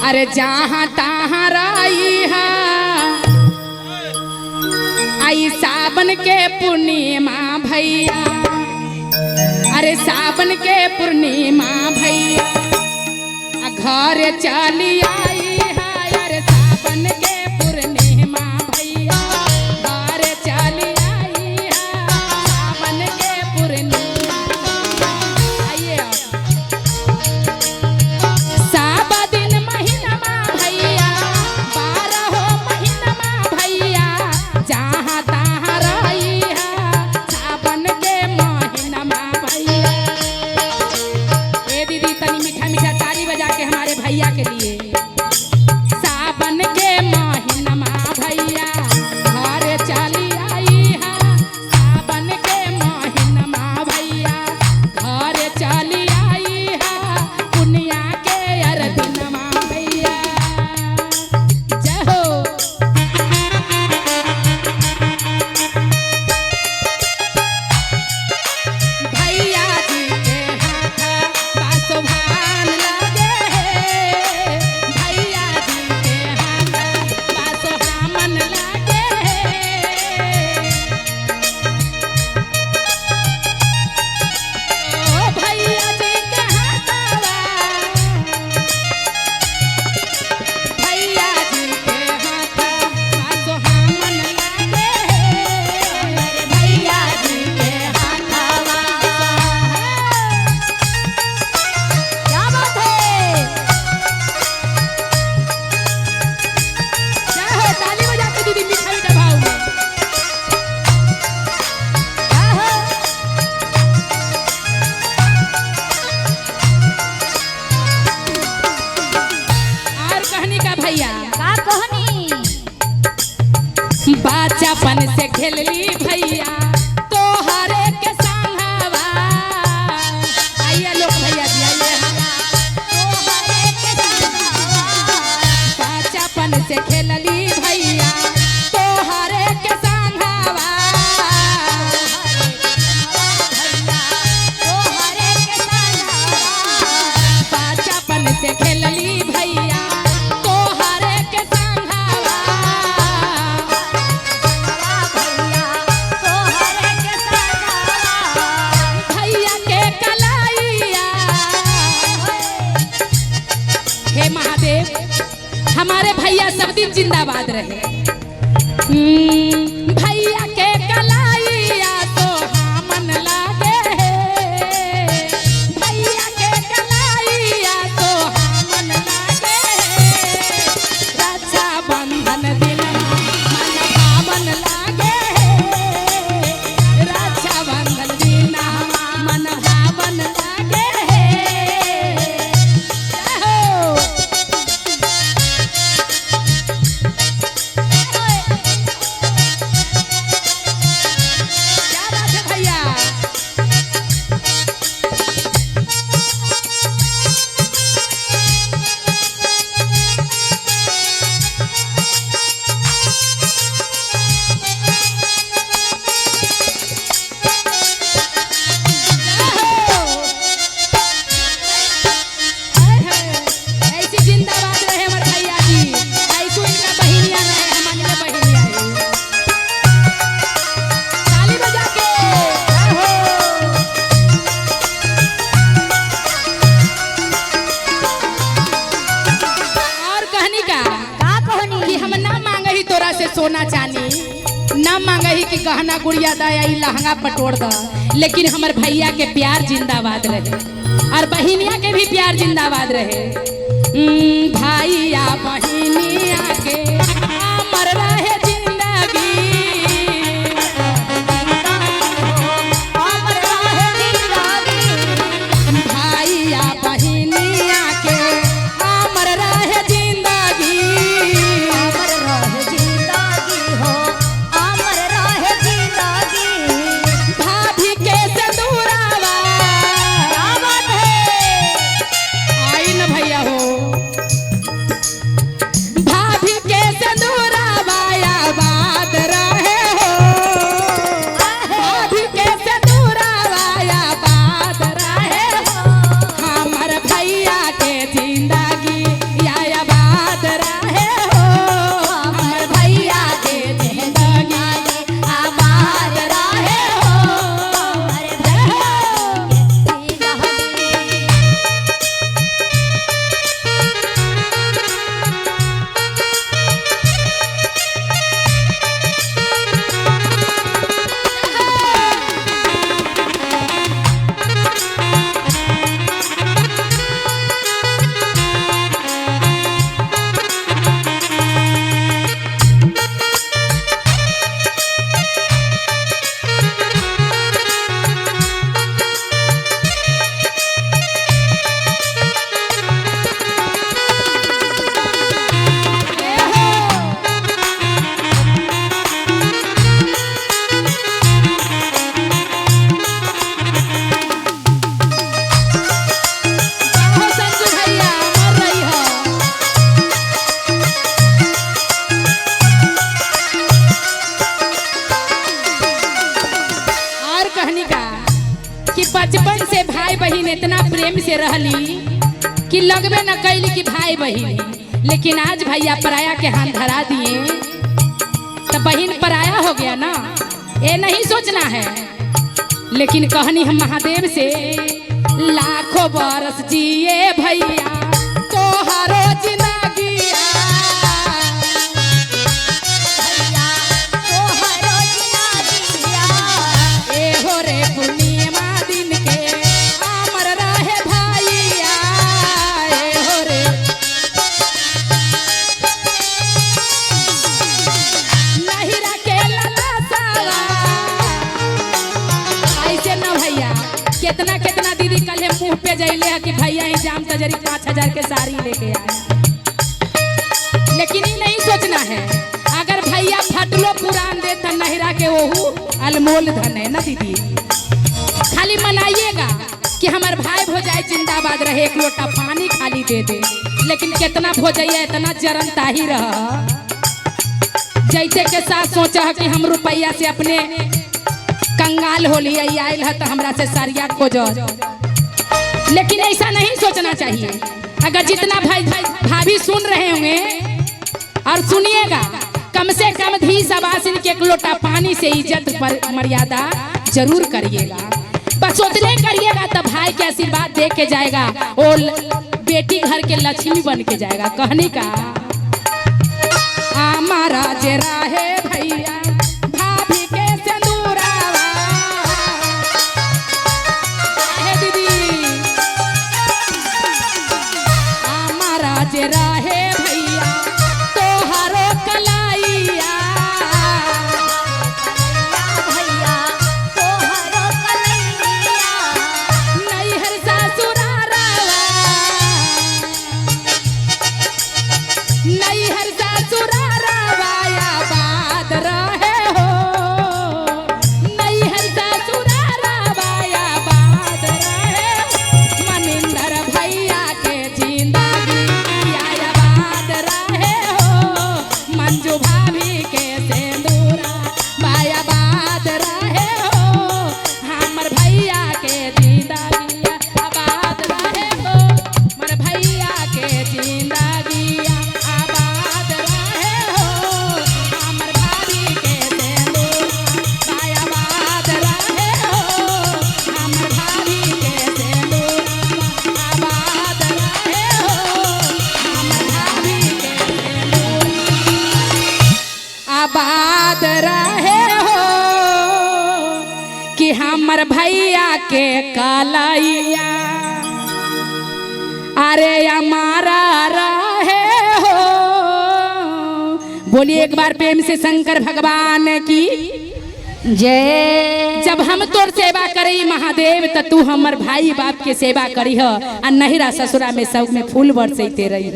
अरे जहाँ तहाँ रही है आई सावन के पूर्णिमा भैया, अरे सावन के पूर्णिमा भैया घर चली आई है। अरे सावन के पूर्णिमा भैया घर चली आई है, सावन के पूर्णिमा। आइए सावा दिन महीनमा भैया, 12 महीनमा भैया, जहाँ तहाँ रही है सावन के महीनमा भैया। ए दीदी तनी मीठा मीठा ताली बजा के हमारे भैया के लिए। सावन के महीनमा भैया घर चली आई है, सावन के महीनमा भैया घर चली आई है, पुनिया के अरदिनमा भैया। जय हो। भैया जी के हाथ बासोभान लगे है, भैया जी के हाथ बासोहामन लगे है। ओ भैया जी के हाथवा, भैया जी के हाथ बासोहामन लगे है, भैया जी के हाथवा। क्या बात है। जय हो, ताली बजा के दीदी मीठा मीठा भाव में। क्या हो। और कहनी का भैया, का कहनी। बच्चापन से खेलली भैया तोहरे के संगवा। आइए लोग भैया जी आइए। तोहरे के संगवा, बच्चापन से खेलली भैया तोहरे के संगवा। भैया तोहरे के संगवा, बच्चापन से खेलली भैया तोहरे के संगवा। भैया तोहरे के संगवा। भैया के कलाइया। हे महादेव, हमारे भैया सब दिन जिंदाबाद रहे। भैया के कलाइया तो हमन लागे है, भैया के कलाइया तो हमन लागे है। रक्षा बंधन दिन मन भावन लागे है, रक्षा बंधन दिन मन भावन लागे है। जय हो। क्या बात है भैया। जय हो। हाय हाय, ऐसी जिंदाबाद रहे हमारे भैया जी, ऐसो इनका बहिनिया रहे, हमारे बहिनिया है। ताली बजा के। जय हो। और कहनी का का कहनी। कि हम ना मांगही तोरा से सोना चांदी, ना मांगही कि गहना गुड़िया दा या ई लहंगा पटोड़ दा, लेकिन हमर भैया के प्यार जिंदाबाद रहे और बहिनिया के भी प्यार जिंदाबाद रहे। भैया बहिनिया के अमर रहे जिंदगी, अमर रहे जिंदगी, भैया बहिनिया के अमर रहे जिंदगी। अमर रहे जिंदगी हो, अमर रहे जिंदगी। भाभी के सिंदूरावा। क्या बात है। आई न भैया हो। बहन इतना प्रेम से रहली कि लगबे न कैली कि भाई बहन, लेकिन आज भैया पराया के हाथ धरा दिए तो बहन पराया हो गया ना। ये नहीं सोचना है। लेकिन कहनी हम महादेव से, लाखों बरस जिए भैया तोहारो जिंदगिया, तोहरो जिंदगिया। ए हो रे पूर्णिमा दिन के अमर रहे भैया, ए हो रे नहिरा के ललसावा। ऐसे न भैया, कितना कितना दीदी कल मुंह पे जैले है कि भैया ही जाम तजरी 5000 के साड़ी लेके आए। लेकिन ये नहीं सोचना है, अगर भैया फटलो पुरान दे तो नहिरा के ओहू अनमोल धन है ना दीदी। खाली मनाइएगा कि हमार भाई भौजाई जिंदाबाद रहे, एक लोटा पानी खाली दे दे, लेकिन कितना भौजाइया इतना जरन ताही रह जैते के साथ सोचा है कि हम रुपया से अपने कंगाल हो लिया, आयल है तो हमरा से सारिया खोज। लेकिन ऐसा नहीं सोचना चाहिए। अगर जितना भाई भाभी सुन रहे होंगे और सुनिएगा, कम से कम धी सबासिन के एक लोटा पानी से इज्जत पर मर्यादा जरूर करिएगा। बस उतने करिएगा तब भाई के आशीर्वाद दे के जाएगा और बेटी घर के लक्ष्मी बन के जाएगा। कहने का हमारा जरा है भैया भाभी के सिंदूरावा, हे दीदी हमारा जरा है भैया तोहारो कलाइया, भैया तोहरो कलैया। नैहर ससुरारावा, नैहर ससुरारावा आबाद रहे हो, नैहर ससुरारावा आबाद रहे, मनिंदर भैया के जिंदगी आबाद रहे हो, मंजू भाभी के सिंदूरा आबाद रहे हो, हमर भैया के जिंदगी आबाद रहे हो, मोर भैया के जिंदगी आबाद रहे हो, हमर भाभी के सिंदूरा आबाद रहे हो, हमर भाभी के सिंदूरा आबाद रहे हो, हमर भाभी के सिंदूरा आबाद रहे हो, कि हमर भैया के कलैया अरे हमारा रहे हो। बोलिए एक बार प्रेम से शंकर भगवान की जय। जब हम तोर सेवा करी महादेव त तू हमर भाई बाप के सेवा करी ह आ नहिरा ससुरा में सब में फूल बरसैते रही।